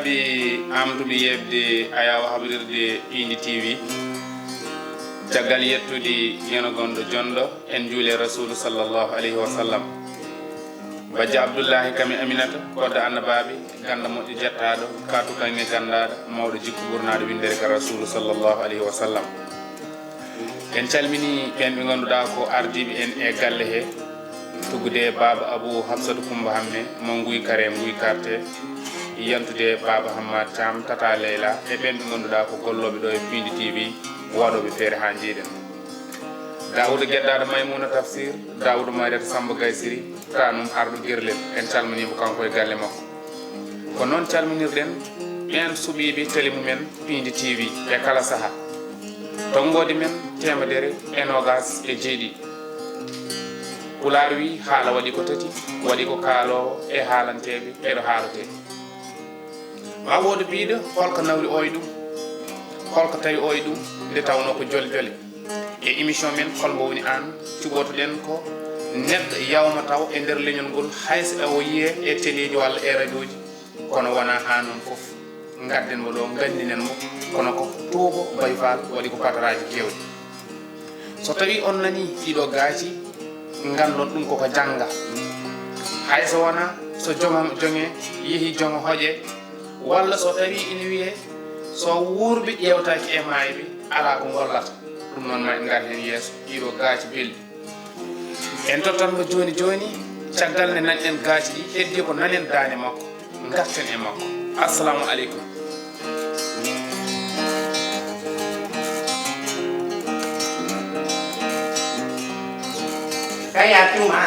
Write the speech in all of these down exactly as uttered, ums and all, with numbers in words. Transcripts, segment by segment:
Amadou Yeɓde, ayaawo haɓrirde Piindi T V. Caggal yettude yeno gonɗo jonɗo, en njuule Rasuulu sallallahu alayhi wa sallam. Bajjo Abdullahi kam e Aminata, kodda annabaaɓe, ganda moƴƴo jettaaɗo, kaatu kaŋŋe gandaaɗo, mawɗo jikku ɓurnaaɗo winndere ka Rasuulu sallallahu alayhi wa sallam. En calmini ɓen ɓe ngannduɗaa ko ardiiɓe en e galle he, tuggude Baaba Abou Hafsatu Kumba Hamme mo Nguy Kare, Nguy Karte, yantude Baaba Hammad Thiam, Tata Leyla, e ɓen ɓe ngannduɗaa ko gollooɓe ɗo e Piindi T V, waɗooɓe feere haa njiiɗen. Daawuda Geddaaɗo Maymuna Tafsir, Daawuda Mariyata Samba Gaysiri, tanum arɗo Gerlel, en calminii mo kanko e galle makko. Ko noon calminirɗen ɓeen suɓiiɓe télé mumen Piindi T V e kala saha. Tonngoode men teemedere e noogas e jeeɗiɗi. Pulaar wi haala waɗi ko tati, waɗi ko kaaloowo e haalanteeɓe e ɗo haalatee. Ma woodo biiɗo holko nawri oy ɗum, holko tawi oy ɗum, nde tawnoo ko jole jole. E émission men Hol Mbo Woni Aan, cuɓotoɗen ko neɗɗo yawma taw e nder leñol ngol, hay so o yiyee e teleeji walla e radiooji, kono wonaa haa noon fof. Ngadden mo ɗo, nganndinen mo, kono ko Tuubo Bay Faal waɗi ko pataraaji keewɗi. So tawii on nanii ɗiɗo gaaci, nganndon ɗum koko jannga. Hay so wonaa so joŋo joŋe yehi joŋo hoƴe, walla so tawii ina wiyee so wuurɓe ƴeewtaaki e maayɓe, alaa ko ngollata. Ɗum noon ma en ngar heen yeeso, ɗiɗo gaaci belɗi. En tottan mo jooni jooni, caggal nde nanɗen gaaci ɗi, heddii ko nanen daande makko, ngarten e makko. Assalamu aleykum. Kaya tuma,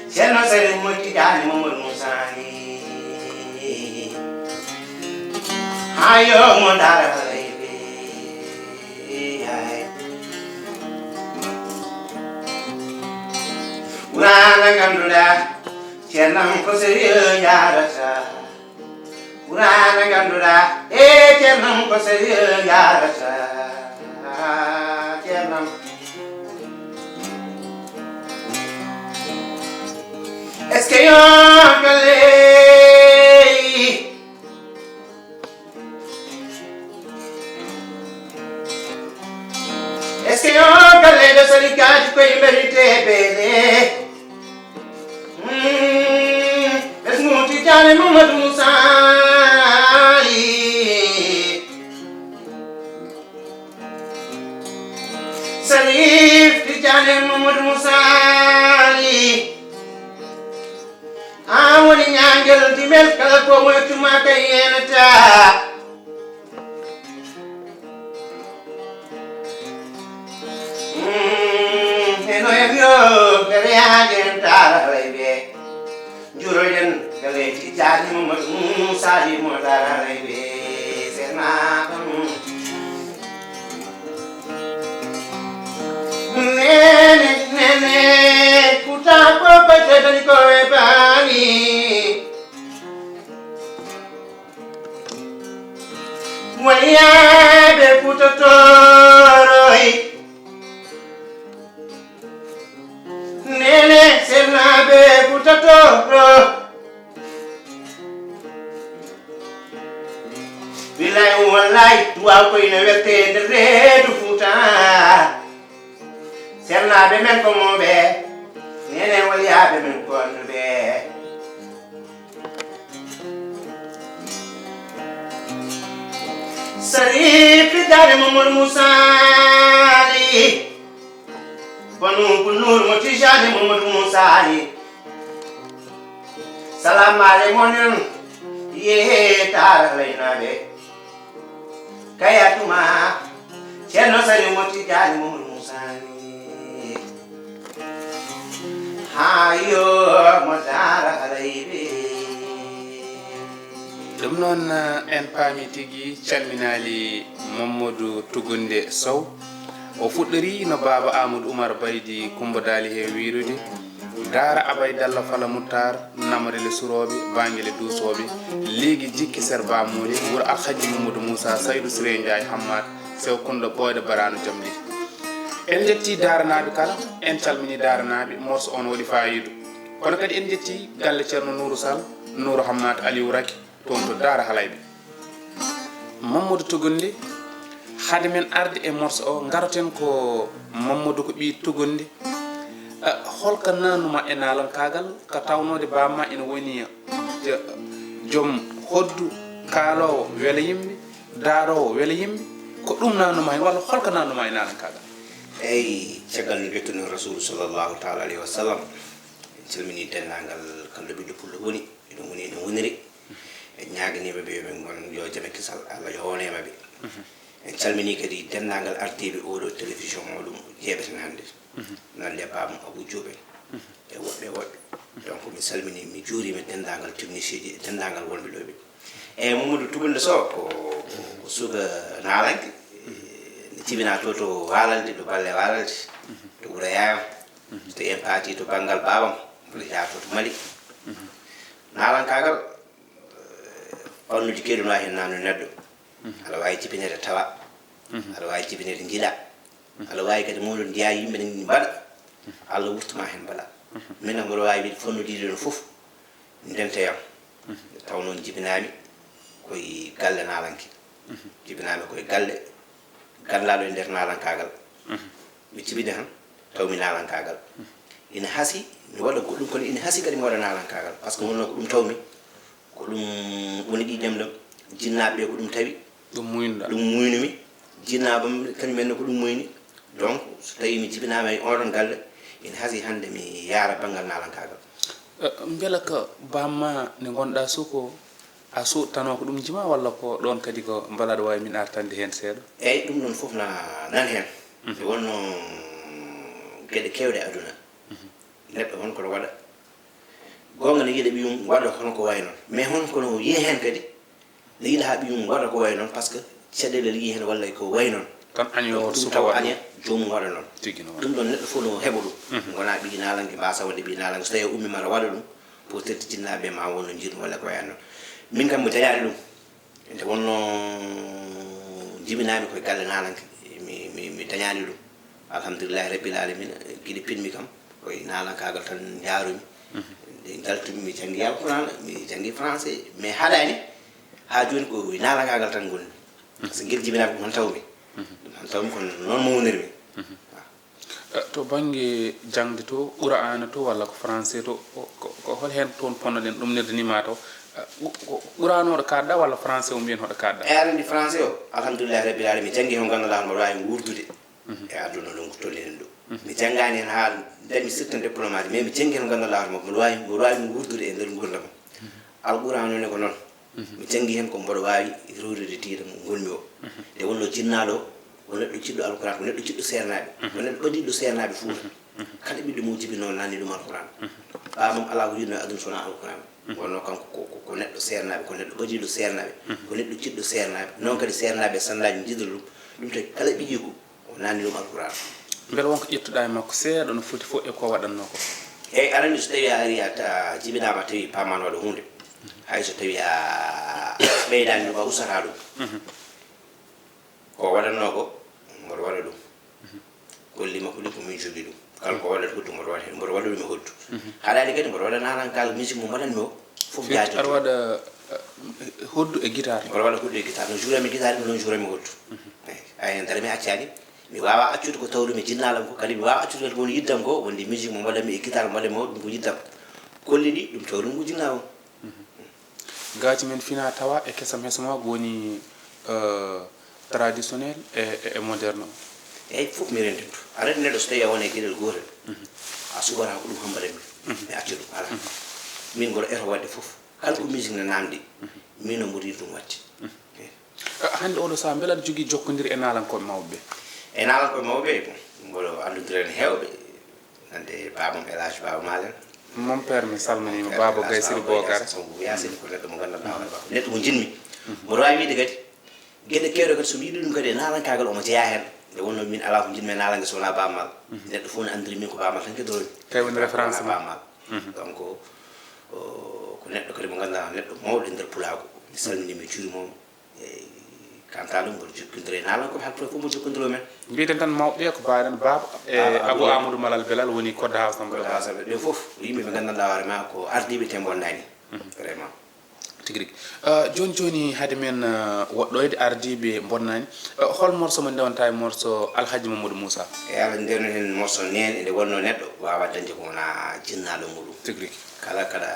Ceerno Saliou Mo Tijaani Mamadou Moussa Ly. Hayo mo dara leydi, hay. Qur'aana ngannduɗaa, ceernam ko sérieux yaarata. Qur'aana ngannduɗaa, e ceernam ko sérieux yaarata. Ceernam. Est-ce que yo kale? Est-ce que yo kale ɗo sali kaaji koye mérité ɓeɗe? Hmm, ɓesngu Tijaani Mamadou Moussa Ly. Sarif Tijaani Mamadou Moussa Ly. An woni ñaangel dimel kala ko moye tuma kay yenata. Mm, heno e yo gare hajen tara raybe. Jurojen gare Tijaani Mamadou Moussa Ly mo tara raybe. Sena. Nene, nene, kuta ko pete dani ko e bani. Waliyaɓe Fuuta Tooroy. Nene sernaaɓe Fuuta Tooro. Billaay wallaay, duwaaw koy no werte nder reedu Fuuta. Sernaaɓe men ko mooɓe, nene waliyaaɓe men ko annduɓe. Sarif Tijaani Mamadou Moussa Ly. Banu Bunur mo Tijaani Mamadou Moussa Ly. Salam aleykum on, yehe taara laynaaɓe. Kaya tuma, Ceerno Saliou mo Tijaani Mamadou Moussa Ly. Haa yo mo daara halayɓe. Ɗum noon, en paami tigi, calminaali Mamadou Tugunde Sow. O fuɗɗori no Baaba Amadou Oumar Baydi Kumba Daali he wiirude, Daara Abay Dalla Fala Muttar, Namre le Surooɓe, Baŋŋe le Duusooɓe, Liigi Jikki Serba Muuli, Wuro Alhaji Mamadou Moussa, Saydu Siree Njaay Hammat, Sew Kunɗo Ɓooyɗo Baraano Jamli. En njetti daaranaaɓe kala, en calmini daaranaaɓe, morso on waɗi faayidu. Kono kadi en njetti galle Ceerno Nuuru Sal, Nuuru Hammat Aliou Raki, toon to Daara Halayɓe. Mamadou Tugundi, hade men arde e morso o, ngaroten ko Mamadou ko ɓii Tugundi. Eh, holko nanuma e naalankaagal, ka tawnoode bamma ina woni, eh, joom hoddu, kaaloowo wela yimɓe, daaroowo wela yimɓe, ko ɗum nanuma heen, walla holko nanuma e naalankaagal? Eyi, caggal no njettuno Rasulu sallallahu taala alayhi wa sallam, en calmini denndaangal kala ɗo ɓiɗɗo pullo woni, eɗen woni, eɗen woniri. En ñaaganiiɓe ɓe yo ɓe ngon, yo jam e kisal Allah yo won e maɓɓe. En calmini kadi denndaangal ardiiɓe oɗo télévision mo ɗum jeeɓeten hannde. Nande Bamum Abou Diop en. E woɗɓe e woɗɓe. Donc mi salmini, mi juurima denndaangal technicien ji e denndaangal wonɓe ɗo ɓe. E Mamadou Tugundi Sow ko, ko, ko suka naalanke. Ne jibina to, to Waalalde, to Balle Waalalde, to Wuro Yayam. So tawi en paati to banngal baabam, walla jaato to Mali. Naalankaagal, eh, fannuuji keewɗi no waawi heen naamnude neɗɗo. Aɗa waawi jibinede tawa. Aɗa waawi jibinede njiɗa. Aɗa waawi kadi mawɗo njiya yimɓe ne mbaɗa. Allah wurtuma heen mbaɗa. Min kam mboɗo waawi wiide fannuuji ɗi ɗon fof ndente yam. Taw noon jibinaami koye galle naalanke. Jibinaami koye galle gandaaɗo e nder naalankaagal. Mi jibini han, taw mi naalankaagal. Ina hasi mi waɗa goɗɗum, kono ina hasi kadi mi waɗa naalankaagal. Par ce que wonno ko ɗum tawmi, ko ɗum woni ƴiiƴam ɗam. Jinnaaɓe ɓe ko ɗum tawi. Ɗum muynɗa. Ɗum muynumi. Jinnaaɓe am kañum en ne ko ɗum muyni. Donc, so tawi mi jibinaama e oɗon galle, ina hasi hannde mi yaara banngal naalankaagal. Eh, mbela ko bamma nde ngonɗa suko, a suuɗtanoo ko ɗum jima, walla ko ɗoon kadi ko mbela aɗa waawi min artande heen seeɗa? Eyi, ɗum ɗoon fof na nan heen. Nde wonno geɗe keewɗe aduna. Neɗɗo hon kono waɗa. Goonga ne yiɗa ɓiyum waɗa hono ko wayi noon. Mais hon kono yiya heen kadi, ne yiɗa haa ɓiyum waɗa ko wayi noon, par ce que caɗeele ne yiya heen walla ko wayi noon. Tan año ɗum suka taw waɗa aña ɗum. Joomum waɗa noon. Tigi no waɗa. Ɗum ɗoon neɗɗo fof no heɓa ɗum. Ngona ɓiyi naalanke, mbasa wonde ɓiyi naalanke, so tawi o ummiima aɗa waɗa ɗum, pour teddi jinnaaɓe ma wonno njiɗum walla ko wayi noon. Min kam mi dañaani ɗum. Nde wonno jibinaami koye galle naalanke, mi, mi, mi dañaani ɗum. Alhamdulillahi rabbil alamina, giɗi pinmi kam, koye naalankaagal tan njaarumi. Nde njaltumi, mi janngi alquran, mi janngi français, mais haɗaani, haa jooni ko e naalankaagal tan ngonmi. Par ce que ngel jibinaami ko tan tawmi. Ɗum tan tawmi, kono noon mawnirmi. Eh, to bannge jaŋde to, Qur'aana to, walla ko français to, ko, ko, ko hol heen toon ponnoɗen ɗum nirdanima to? Eh, ko, ko Qur'aana o ɗo kaɗɗa walla français o mbiyen hoɗo kaɗɗa? E aɗa anndi français o, alhamdulillahi rabbil alamin, janngi heen nganndanɗaa mboɗo waawi mo wurdude e aduna ɗum ko tolninen ɗo. Mi janngaani heen haa dañmi certain diplôme aji, mais mi janngi heen nganndanɗaa hoore makko, mboɗo waawi, mboɗo waawi mo wurdude e nder nguurndam. Alqur'aana o ne ko noon. Mi janngi heen ko mboɗo waawi rewrude diina mo ngonmi o. Nde wonno jinnaaɗo o, ko neɗɗo jiɗɗo alquran, ko neɗɗo jiɗɗo seernaaɓe, ko neɗɗo ɓadiiɗo seernaaɓe Fuuta. Kala ɓiɗɗo mo jibinoo nanni ɗum alquran. Baabam alaa ko yiɗnoo e aduna so wonaa alquran. Wonno kanko ko, ko, ko neɗɗo seernaaɓe, ko neɗɗo ɓadiiɗo seernaaɓe, ko neɗɗo jiɗɗo seernaaɓe. Noon kadi seernaaɓe sanndaji njidira ɗum. Ɗum tawi kala ɓiyiiko o nanni ɗum alquran. Mbele wonko ƴettuɗa e makko seeɗa no foti fof e ko waɗannoo ko? Eyi, aɗa anndi so tawi a ari a ta-, jibinaama tawi paamaano waɗa huunde. Hay so tawi a ɓeydaani ɗum, a usata ɗum. Ko waɗannoo ko, mboɗo waɗa ɗum. Golli makko ɗi ko min jogii ɗum. Kala ko waɗata huɗo mboɗo waɗa heen, mboɗo waɗa ɗum e hoddu. Haɗaani kadi mboɗo waɗa naalankaagal musique mo mbaɗanmi o, fof jaati. Aɗa waɗa, eh, hoddu e guitare? Mboɗo waɗa hoddu e guitare. No juurami guitare, noon juurami hoddu. Eyi, hay heen dara mi accaani. Mi waawaa accude ko tawrumi jinnaalam ko, kadi mi waawaa accude kadi ko woni yiddam ko, wonde musique mo mbaɗanmi e guitare mo mbaɗanmi o, ɗum ko yiddam. Golli ɗi, ɗum tawrumi ko jinnaawo. Gaaci men fina tawa e kesam hesama ko woni, eh, traditionnel e, e, e moderne o. Eyi, fof mi rentintu. Aɗa anndi neɗɗo so tawi a woni e geɗel gootel, a suɓata ko ɗum hambaɗanmi. Mi acca ɗum, alaa. Min mboɗo eto waɗde fof. Kala ko musique ne naamndi, min o mboɗo yiɗi ɗum waɗde. Eyi. Eh, hannde oɗo sahaa, mbele aɗa jogii jokkondire e naalankooɓe mawɓe ɓe? E naalankooɓe mawɓe ɓe, mboɗo anndondiri heen heewɓe. Nande baabam El Hadj Baaba Maal en. Mon père, mi salminiima. Baaba Gaye Siri Bookar. Yaasin ko neɗɗo mo nganndanɗaa hoore makko. Neɗɗo mo njiɗmi. Mboɗo waawi wiide kadi, geɗe keewɗe kadi, so mi yiɗi ɗum kadi e naalankaagal, omo jeyaa heen. Nde wonnoo min alaa ko njiɗmi e naalankaagal so wonaa Baaba Maal. Neɗɗo fof no anndiri min ko Baaba Maal tan kedoroomi. Kay woni référence ma. Baaba Maal. Donc, o, ko neɗɗo kadi mo nganndanɗaa, neɗɗo mawɗo e nder pulaagu. Mi salminii, mi juuriima mo. Eyi, kanta ɗum, mboɗo jokkondira e naalankooɓe, haalpulaar fof mboɗo jokkondira men. Mbiyeten tan mawɓe ɓe ko mbaɗen Baaba e Baaba Abou Abou Amadou Malal Belal woni Codé House Samba. Codé House Samba. Ɓe fof ko yimɓe ɓe nganndanɗaa hoore ma ko ardiiɓe te mbondaani. Vraiment. Tigi rigi. Ah, jooni jooni, hade men, ah, woɗɗoyde ardiiɓe bonnani, ah, hol morso mo ndewanta e morso Alhaji Mamadou Moussa? E Allah, ndewno heen morso neen, nde wonnoo neɗɗo waawaa dañde ko wonaa jinnaaɗo muuɗum. Tigi rigi. Kala, kala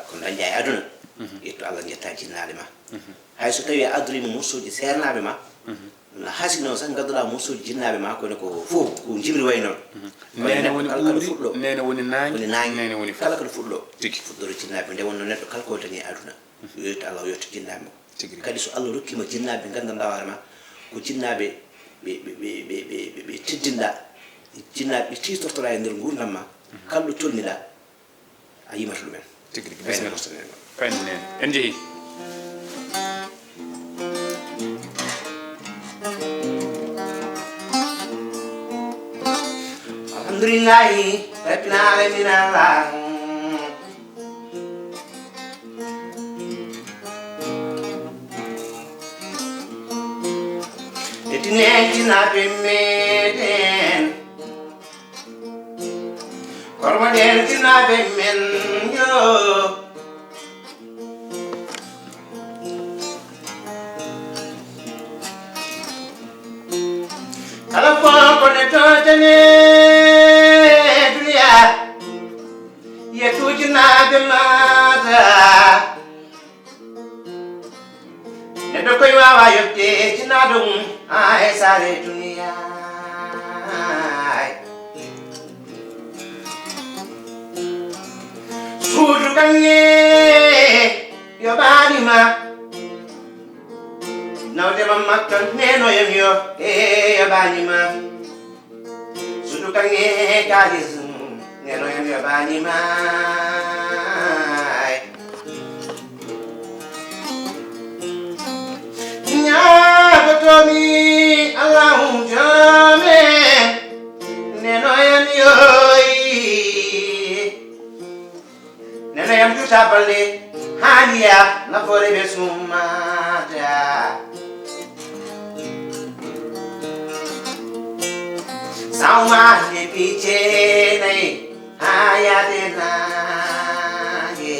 ko dañƴaa e aduna, mhm, ƴettu Allah, njettaa jinnaaɗo ma. Mhm. Hay so tawii a addorii mo morsuuji seernaaɓe ma, mhm, no hasinoo tan, ngaddoɗaa morsuuji jinnaaɓe ma, kono ko fof ko jimri wayi noon. Mhm. Kono neene neɗɗo woni kala, kala ɓuuɓri, fuɗɗo, neene woni naange, woni naange, neene woni fof. Kala, kala fuɗɗo. Tigi. Fuɗɗoore jinnaaɓe, nde wonnoo neɗɗo kala ko dañi e aduna, mhm, yo yettu Allah, o yettu jinnaaɓe makko. Tigi rigi. Kadi so Allah rokkiima jinnaaɓe, nganndanɗaa hoore ma, ko jinnaaɓe ɓe, ɓe, ɓe teddinɗaa, jinnaaɓe ɓe tiitortoɗaa e nder nguurndam ma, mhm, kala ɗo tolniɗaa, a yimata ɗumen. Tigi rigi, bisimilla. Payne neene. En njehii. Alhamdulillahi Rabbil Alamina Allah. Teddinen jinnaaɓe meɗen, hormoɗen jinnaaɓe men yo. Kala fof ko ne tootane duniya, yettu jinnaaɓe maata. Neɗɗo koye waawaa yoɓde jinnaaɗo mum, haa e saare duniya. Suudu kaŋŋe yoɓaani ma, nawde ma Makka, neeno yam yo, e yoɓaani ma. Suudu kaŋŋe kaalis, neeno yam yoɓaani ma. Ñaagotoomi Allahu Joome, neeno yam yoy. Neeno yam juuta balɗe, haa njiya nafoore ɓesngu maata. Sawma lebbi jeenayi, haa yaade naange.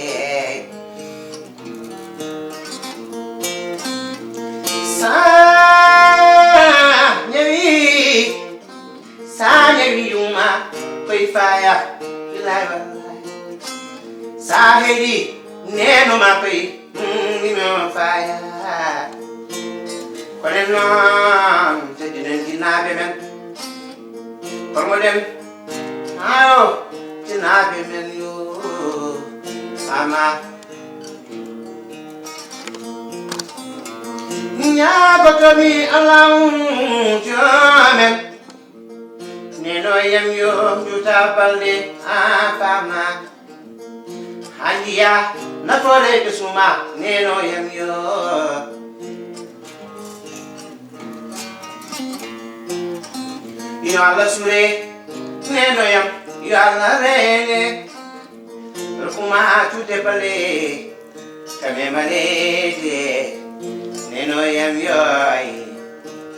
Sa ñawi, sa ñawi yumma koy faya, billahi wallahi. Sa heɗi neeno ma koy, mm, ino faya. Kono noon, teddinen jinnaaɓe men. Hormoɗen, ayo, jinnaaɓe men yo, ama. Ñaagotomi Allahu Joomen, neeno yam yo juuta balɗe a faama. Haa njiya nafoore ɓesngu ma, neeno yam yo. Yo Allah suure, neeno yam, yo Allah reene. Rokku ma cuuɗe balɗe, kame maleede, neeno yam yo.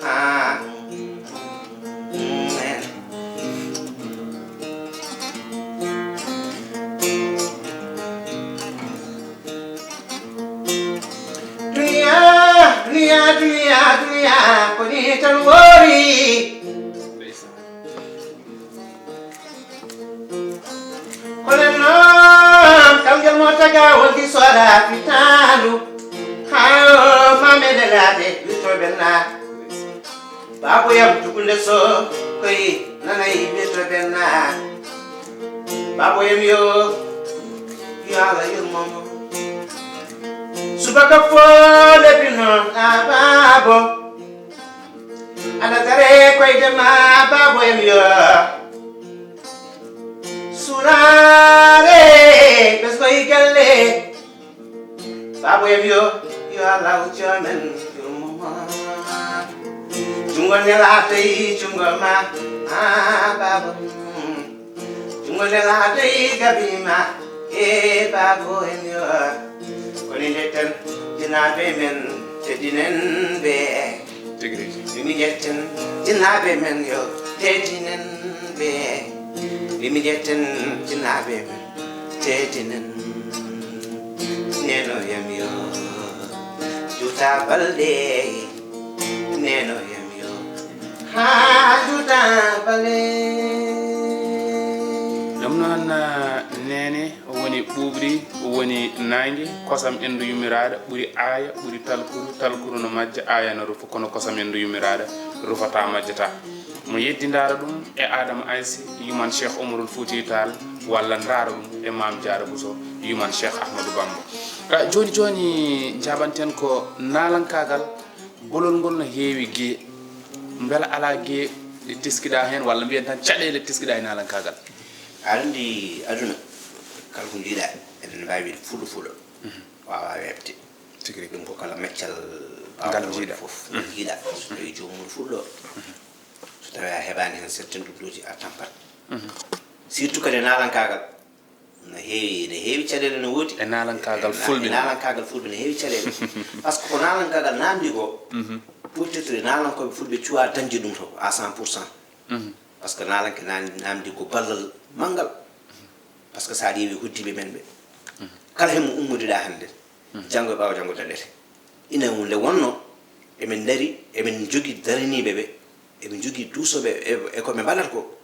Ah. Mm. Duniya, duniya, duniya, duniya, ko ni tan woori. Kono noon, kawgel mo taga wonti soora fitaandu. Haa o maamede laade wirtooɓe naa. Baabo yam tukunde so koy nanay wirtooɓe naa. Baabo yam yo, yo Allah yurmo mo. Subaka fof lebbi noon a baabo. Aɗa dare koyde ma baabo yam yo. Suraare ɓesngoy galle. Baabo yam yo, yo Allahu Joomen yurmo ma. Junngo nelaade junngo ma, ah, baabo. Junngo nelaade gabi ma, e baabo en yo. Koni ndetten, jinnaaɓe men, teddinen ɓe. Tigi rigi. Yo min njetten jinnaaɓe men yo teddinen ɓe. Yo min njetten jinnaaɓe men teddinen. Neeno yam yo. Balde neno yam yo haaju ta bale. Ɗum noon, neene woni ɓuuɓri, woni naange, kosam enndu yummiraaɗo ɓuri aaya, ɓuri talkuru, talkuru no majja, aaya no rufa, kono kosam enndu yummiraaɗo rufata, majjata. Mo yeddi ndaara ɗum e Adama Ayse, yuman Cheikh Omarul Fuuti Taal, walla ndaara ɗum e Maam Jaara Buso, yuman Cheikh Ahmadou Bamba. Eh, jooni jooni, njaɓanten ko naalankaagal, bolol ngol no heewi gee. Mbela alaa gee ɗe teskiɗaa heen, walla mbiyen tan caɗeele teskiɗaa e naalankaagal? Aɗa anndi aduna, kala ko njiiɗaa, eɗen mbaawi wiide fuɗɗo fuɗɗo, waawaa weeɓde. Tigi rigi. Ɗum ko kala meccal ngal baawɗo waɗde njiiɗaa. Fof, ngal njiiɗaa. So tawii joomum fuɗɗo, so tawii a heɓaani heen certaine ɗum ɗooti a tampat. Surtout kadi naalankaagal. No heewi, no heewi caɗeele no woodi. E naalankaagal fulɓe. E naalankaagal fulɓe no heewi caɗeele. Parce que ko naalankaagal naamndi ko, peut-être naalankooɓe fulɓe cuwaa dañde ɗum to à cent pour cent. Parce que naalanke naan-, naamndi ko ballal manngal. Parce que so a ƴeewi hoddiiɓe men ɓe, kala heen mo ummoduɗaa hannde, janngo e ɓaawo janngo daɗete. Ina nde wonnoo, emin ndari, emin njogii daraniiɓe ɓe, emin njogii duusooɓe e, e ko ɓe mbaɗata ko.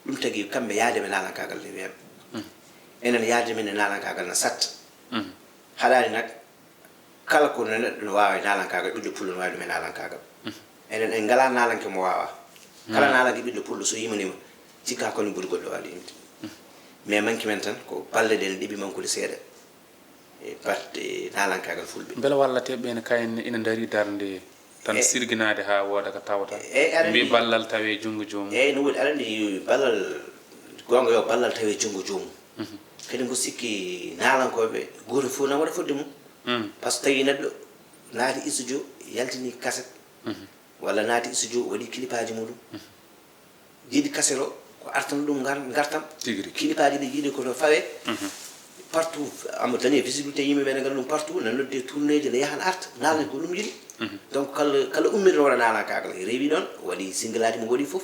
Ɗum tagi kamɓe yahde ɓe naalankaagal ne weeɓa. Enen yahde men e naalankaagal na satta. Haɗaani nak, kala ko neɗɗo no waawa e naalankaagal, ɓiɗɗo pullo no waawi ɗum e naalankaagal. Enen en ngalaa naalanke mo waawaa. Kala naalanke ɓiɗɗo pullo so yimaniima, cikkaa ko ne ɓuri goɗɗo waawde yimde. Mais manki men tan ko balɗe ɗen ɗiɓi mankude seeɗa. E batte naalankaagal fulɓe. Mbela wallata ɓeen kayen ina ndarii darnde tan, e, sirginaade haa wooda ko tawata? E, aɗa mbiya anndi ballal tawee junngo joomum. Eeyi, no woodi, aɗa anndi ballal, goonga yo ballal tawee junngo joomum. Kadi mbo sikki naalankooɓe, gooto fof na waɗa fodde mum. Par ce que tawi neɗɗo naati studio, yaltini kaset, walla naati studio, waɗi kilipaaji muɗum. Jiiɗi kaset o, ko artana ɗum ngar-, ngartam. Tigi rigi. Kilipaaji ɗi jiiɗi ko to fawe. Partout, amo dañi visibilité, yimɓe ɓe ne ngara ɗum partout, ne nodde tournéeji, ne yahan arta, naalan ko ɗum yiɗi. Donc kala, kala ummiiɗo waɗa naalankaagal, rewi ɗon, waɗi singlaaji mo waɗi fof.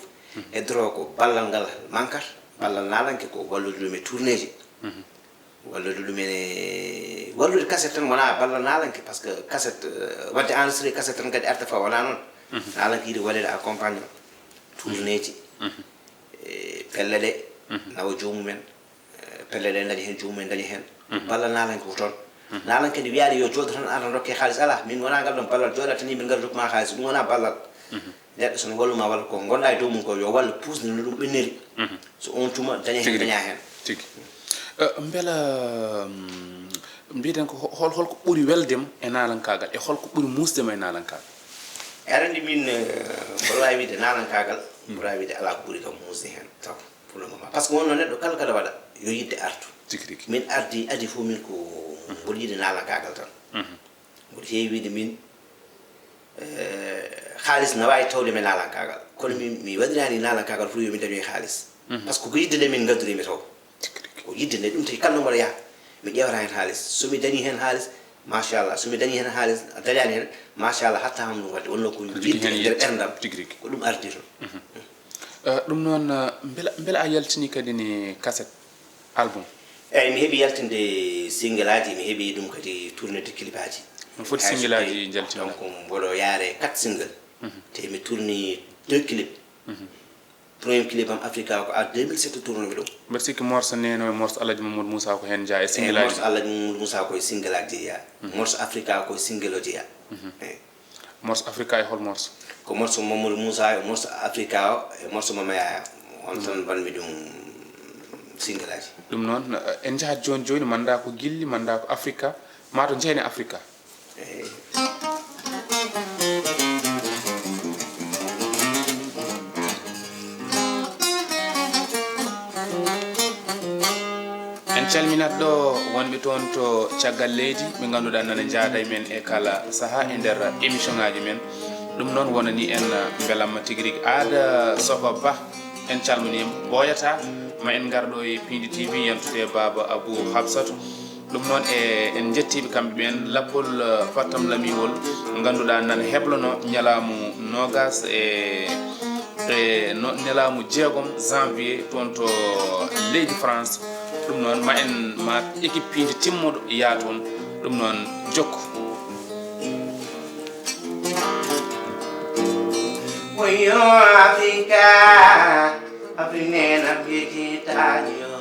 E doro ko ballal ngal mankata, ballal naalanke ko wallude ɗum e tournéeji. Wallude ɗum ene, wallude kaset tan wonaa ballal naalanke, par ce que kaset, eh, waɗde enregistré kaset tan kadi arta fa wonaa noon. Naalanke yiɗi waɗeede accompagnement, tournéeji, e pelle ɗe nawa joomum en, eh, pelle ɗe daña heen joomum en, daña heen. Ballal naalanke ko toon. Naalanke kadi wiyaade yo jooɗo tan, arta dokke haalis, alaa, min wonaa ngal ɗoon ballal, jooɗa tan yimɓe ngara ndokku ma haalis, ɗum wonaa ballal. Neɗɗo so no wallu ma walla ko ngonɗaa e dow mum ko, yo wallu puusde no ɗum ɓenniri. So oon tuma daña heen, tigi rigi, daña heen. Tigi. Eh, mbela, mm, mbiɗen ko hol-, holko ɓuri weldema e naalankaagal, e holko ɓuri muusdema e naalankaagal? Aɗa anndi min, eh, mboɗo waawi wiide naalankaagal, mboɗo waawi wiide alaa ko ɓuri kam muusde heen taw, pour le moment. Par ce que wonno neɗɗo kala, kala waɗa, yo yiɗde artu. Tigi rigi. Min ardi, adi fof min ko mboɗo yiɗi naalankaagal tan. Mboɗo heewi wiide min, eh, haalis na waawi tawde mi naalankaagal. Kono mi, mi waɗiraani naalankaagal pour yo mi dañoy haalis. Par ce que ko yiɗde nde min ngadduri mi taw. Ko yiɗde nde, ɗum tawi kala no mboɗo yaha, mi ƴeewata heen haalis. So mi dañii heen haalis, machallah. So mi dañii heen haalis, a dañaani heen, machallah, hatta ham ɗum waɗde. Wonno ko yiɗde e nder ɓerndam. Tigi rigi. Ko ɗum ardi toon. Eh, ɗum noon, eh, mbela, mbela a yaltini kadi ni kaset? Album? Eeyi, mi heɓi yaltinde single aji, mi heɓi ɗum kadi tourné de clip aji. No foti single aji njaltinɗaa? Donc, mboɗo yaare quatre single. Te mi tourni deux clip. Premier clip am Africa ko à deux mille sept tournomi ɗum. Mbeɗa sikki morceau Neene e morceau Alhaji Mamadou Moussa ko heen jeyaa e single aji? Morceau Alhaji Mamadou Moussa ko e single aji jeyaa. Morceau Africa ko e single o jeyaa. Eeyi. Morceau Africa e hol morceau? Ko morceau Mamadou Moussa, e morceau Africa o, e morceau Mama Yaya. On tan mbaɗmi ɗum single aji. Ɗum noon, eh, en njahat jooni jooni, manndaa ko gilli, manndaa ko Africa, maa to njeyne Africa. Eeyi. En calminat ɗo wonɓe toon to caggal leydi, ɓe ngannduɗaa nana njaada e men e kala sahaa e nder émission ŋaaji men. Ɗum noon wonani en mbelamma tigi rigi. Aada Sofa Bah, en calminiima. Ɓooyataa, ma en ngar ɗo e Piindi T V, yantude e Baaba Abou Habsatou. Ɗum noon e, en njettii ɓe kamɓe ɓeen, lappol, eh, Fattam Lamiwol, ngannduɗaa nana heblono ñalaamu noogas e, e no, ñalaamu jeegom janvier toon to leydi France. Ɗum noon ma en, ma équipe Piindi timmoɗo yaa toon. Ɗum noon jokku. Yo Afrika, Afrika nena yejitani yo.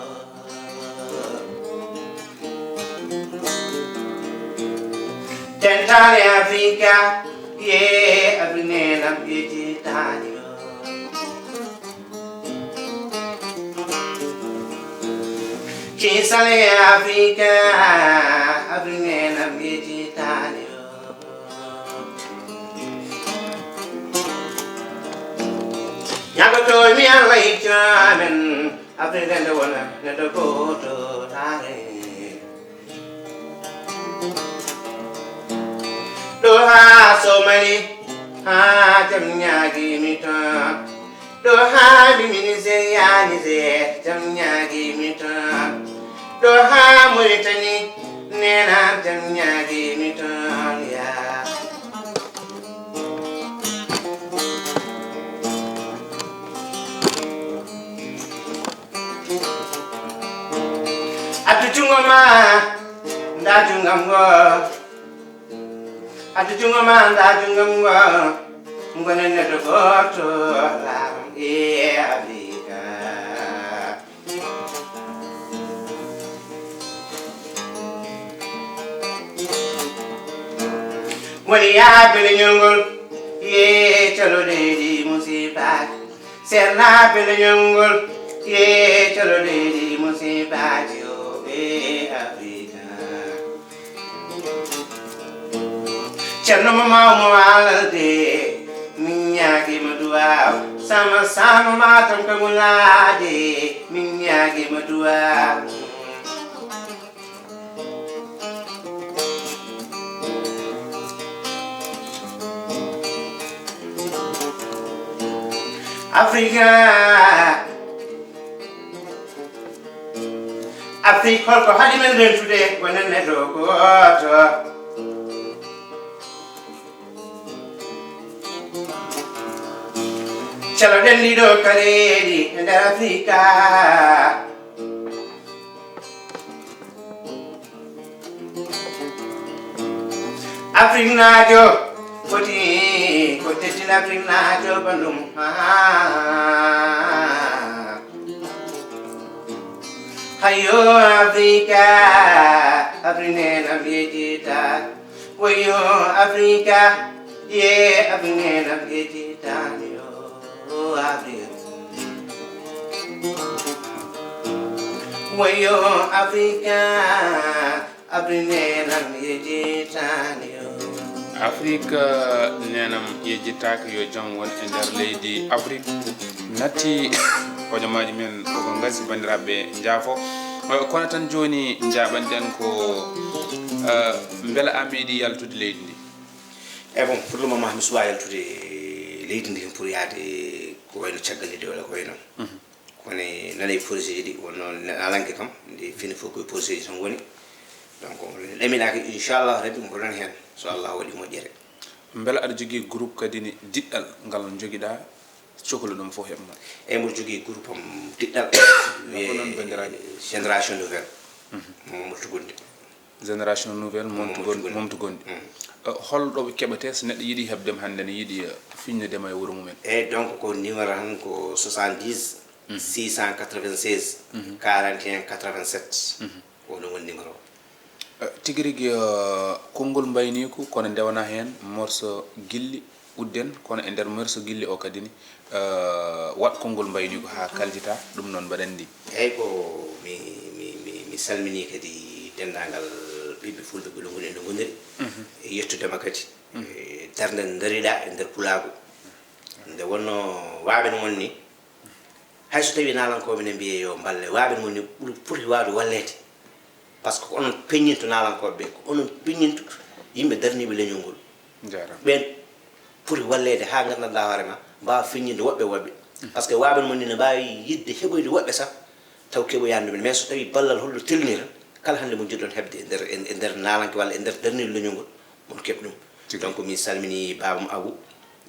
Tentale Afrika, ye Afrika nena yejitani yo. Kisale Afrika, Afrika nena yejitani yo. Ñagoto mi Allah icco amen, Afrika nde wona neɗɗo gooto taare. Ɗo haa Somali, haa jam ñaagi mi toon. Ɗo haa mi Nigeria, Niger, jam ñaagi mi toon. Ɗo haa Mauritanie, nena jam ñaagi mi toon, yaa. Addu junngo ma, ndaa junngam ngo. Addu junngo ma, ndaa junngam ngo. Ngonen neɗɗo gooto, laaram e Afrika. Woni yaaɓe leñol ngol, ye calo leydi musibaaji. Seernaaɓe leñol ngol, ye calo leydi musibaaji, o ɓe Afrika. Ceerno mo Maw mo Alalde, min ñaagima duwaaw. Sama Sama Matam Kagulaaje, min ñaagima duwaaw. Afrika, Afrique, holko haɗi men rentude, wonen neɗɗo gooto? Caloɗen ɗiɗo kareeɗi e nder Afrika. Afriknaajo foti ko teddin Afriknaajo banndum. Haa. Hayo Afrika, Afrika nena yejita. Wayo Afrika, ye Afrika nena yejita yo Afrika. Wayo Afrika, Afrika nena yejita yo. Afrika nenam yejitaaka, yo jam won e nder leydi Afrique. Natti hojomaaji men koko ngasi, banndiraaɓe, njaafo. Eh, kono tan jooni njaaɓanɗen ko, eh, mbela a meeɗi yaltude leydi ndi? E bon, pour le moment, mi suwaa yaltude leydi ndi pour yaade ko wayno caggal leydi walla ko wayno. Mhm. Kono nane projet ji ɗi wonno naalanke kam, nde fini fof koye projet ji tan woni. Donc, ɗaminaaki, inchallah rabbi, mboɗon heen, so Allah waɗi moƴƴere. Mbela aɗa jogii groupe kadi ni diɗɗal ngal njogiɗaa, coklu ɗum fof heɓma? Eyi, mboɗo jogii groupe am diɗɗal, ko noon, wiyee banndiraaɓe? Génération Nouvelle. Mhm. Mo Mamadou Tugonde. Génération Nouvelle, Mo Mamadou Tugonde. Mamadou Tugonde. Mm. Eh, hol ɗo ɓe keɓetee so neɗɗo yiɗi heɓde ma hannde, ne yiɗi, eh, fiñnude ma e wuro mumen? Eyi, donc ko numéro tan ko soixante-dix, mhm, six cent quatre-vingt-seize, mhm, quarante et un quatre-vingt-sept. Mhm. Ko ɗum woni numéro o. Eh, tigi rigi, eh, konngol mbayniiku, kono ndewana heen morso gilli udden, kono e nder morso gilli o kadi ni, eh, waɗ konngol mbayniiku haa kaldita, ɗum noon mbaɗen ndi. Eyi, ko mi, mi, mi, mi salminii kadi denndaangal ɓiɓɓe fulɓe ɓe ɗo ngoni e ndo ngoniri. Mhm. E yettude ma kadi. Mhm. E darnde nde ndariɗaa e nder pulaagu. Nde wonno waaɓe no wonni, hay so tawii naalankooɓe ne mbiyee yo mballe, waaɓe mon ni ɓuri poti waawde walleede. Par ce que ko onon peññinto naalankooɓe ɓe, ko onon peññinto yimɓe darniiɓe leñol ngol. Jaaraama. Ɓeen poti walleede haa nganndanɗaa hoore ma, mbaawa feññinde woɓɓe e woɓɓe. Mhm. Par ce que waaɓe mon ni ne mbaawi yiɗde heɓoyde woɓɓe sah, taw keɓoyaani ɗum en. Mais so tawii ballal holɗo tolnira, kala hannde mo njiɗɗon heɓde e nder, e, e nder naalanke walla e nder darnirɗo leñol ngol, mon keɓ ɗum. Tigi. Donc, mi salminii baabam Abou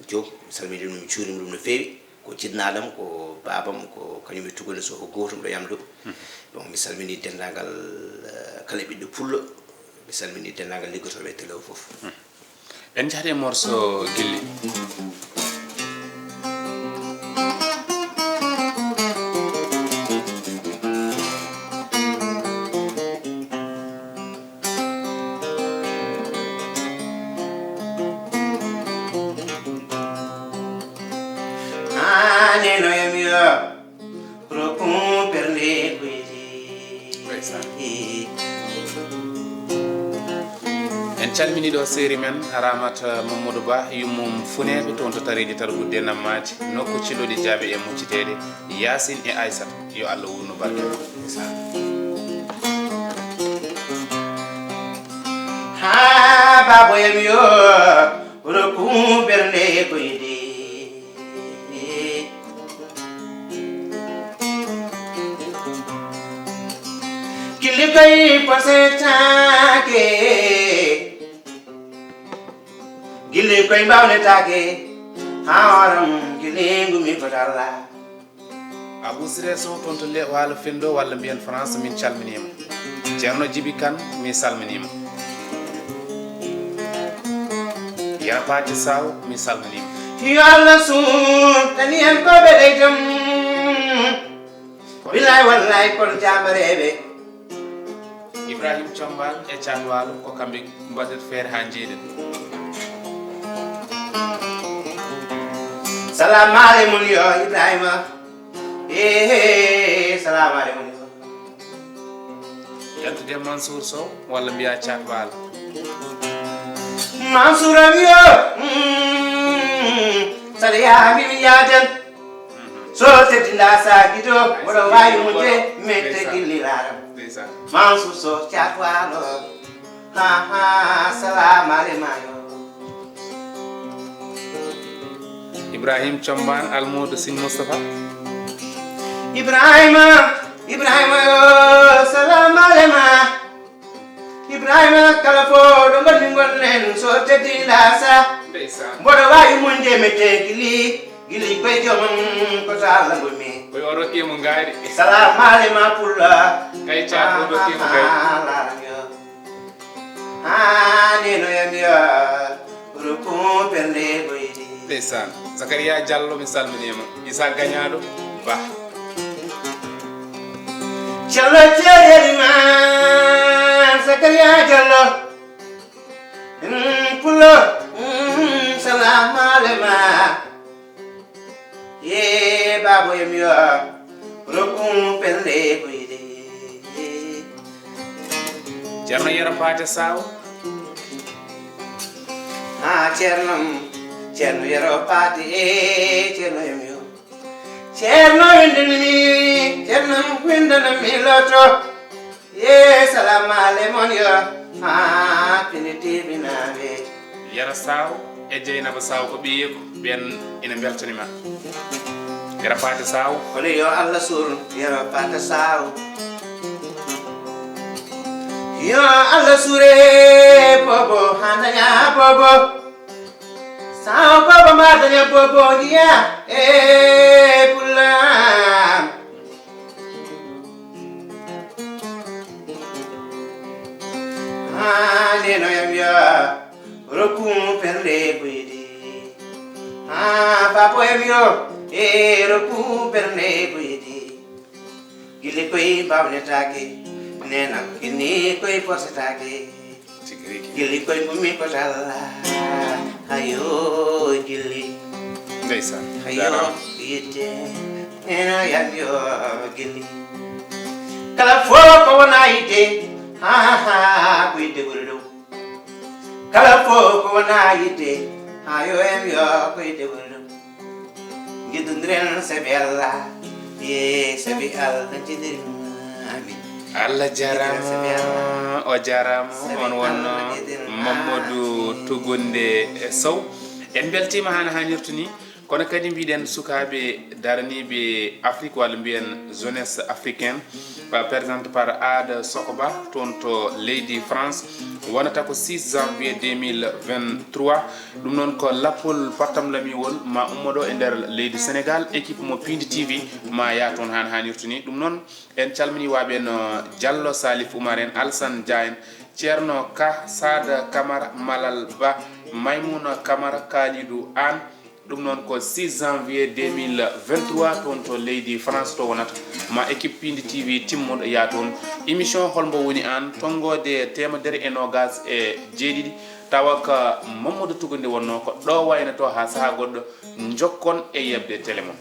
Diop, mi salminii ɗum, mi juuriima ɗum no feewi. Ko jiɗnaaɗam, ko baabam, ko kañum e Tugonde Sow, ko gootum ɗo yam ɗo. Mhm. Bon, mi salminii denndaangal, eh, kala ɓiɗɗo pullo, mi salminii denndaangal liggotooɓe e télé o fof. Mhm. En njahde e morso gilli. Rokun bernde koydi. Ndeysaan. En calmini ɗo seeri men Ramata Mamadou Ba, yummum Funeeɓe, toon to Tariidi Targudde Nammaaji, nokku cilluɗi jaaɓe e mucciteeɗe, Yaasin e Aysata. Yo Allah wurnu barke ma. Ndeysaan. Ha baboyam yo rokun bernde koydi. Gilli koy posetaake. Gilli koy mbawnetaake. Ha waram gilli ngumi ko dalla. Abou Siré Sow toon to le Waalo Fenndo walla mbiyen France, min calminiima. Ceerno Jibi Kan, mi salminiima. Yara Paati Saw, mi salminiima. Yo Allah suuɗani en ko ɓe ɗey jam. Billaay wallaay kono jaamareeɓe. Ibrahim Combal e Caat Waalo, ko kamɓe mbaɗata feere haa njeeɗen. Salamu aleykum yo Ibrahima. Ehe, salamu aleykum yo. Yaltude Mansour Sow walla mbiya Caat Waalo. Mansour am yo. Mm, saɗa yaha mi mi yaajan. So teddinɗa saaki to, mboɗo waawi mujje, mette gilliraaram. Ndeysaan. Mansour Sow Caat Waalo. Ha, ha, salamu aleyma yo. Ibrahim Combaan, Almuudo Siñ Mustapha. Ibrahima, Ibrahima yo, salamu aleyma. Ibrahima, kala fof ɗo ngonmi ngonɗen, so teddinɗa sa. Ndeysaan. Mboɗo waawi muñde mi te gili, gili koye joomam ko so Allah ngonmi. Koye o rokki mo ngaari. Salamu aleyma pulla. Kay Caat o rokki mo ngaari. Ah, laram yo. Ah, neno yam yo. Rokku pelle boyde. Ndeysaan. Zakariya Diallo, mi salminiima. Isa Gañaaɗo Ba. Callo ceerel ma, Zakariya Diallo. Mm, Pulo, mm, salamu aleyma. Ye baabo yam yo, rokku pelle boyde. Ceerno Yero Paate Saw. Ha Ceerno, Ceerno Yero Paate, e Ceerno yam yo. Ceerno windanami, Ceerno windanami loto. Ye salamu aleykum yo, ha pini tibinaɓe. Yero Saw e Jeynaba Saw ko ɓiyeeko, ɓen ina mbeltanima. Yero Paate Saw. Kono yo Allah sur, Yero Paate Saw. Yo Allah sure bobo, ha daña bobo. Saw bobo ma daña bobo, ya, e pulam. Ha neno yam yo, rokku pelle boyde. Ha papo yam yo, e rokku pelle boyde. Gilli koye mbawnetaake, nenam gilli koye posetaake. Tigi rigi. Gilli koye mummi ko talla, hayo gilli. Ndeysaan. Hayo yitte, ena yam yo gilli. Kala fof ko wona yitte, ha, ha, ha, ko yitte ɓuri ɗum. Kala fof ko wona yitte, ha yo en yo ko yitte ɓuri ɗum. Njiddodiren sabi Allah, ye sabi Allah njiddiri. Amin. Allah jarama, o jarama. On wonno Mamadou Tugunde Sow. En beltima hana hanirtu ni. Kono kadi mbiɗen sukaaɓe daraniiɓe Afrique, walla mbiyen jeunesse africaine, euh, présente par Aada Sokoba, toon to leydi France, wonata ko six janvier deux mille vingt-trois. Ɗum noon ko lappol pottam lamiwol ma ummo ɗo e nder leydi Sénégal. Équipe mo Pindi T V ma yaa toon han hanirtu ni. Ɗum noon en calmini waaɓe no Diallo Salif Oumar en, Alsane Dia en, Ceerno Ka, Sada Camara, Malal Ba, Maymuna Camara, Kalidou Anne. Ɗum noon ko six janvier deux mille vingt-trois, toon to leydi France to wonata. Ma équipe Pindi T V timmoɗo yaa toon. Émission Holmbo woni aan, tonngoode teemedere e noogas e jeeɗiɗi, tawa ko Mamadou Tugundi wonnoo ko ɗo waynato haa sahaa goɗɗo. Njokkon e yeɓde télé mon.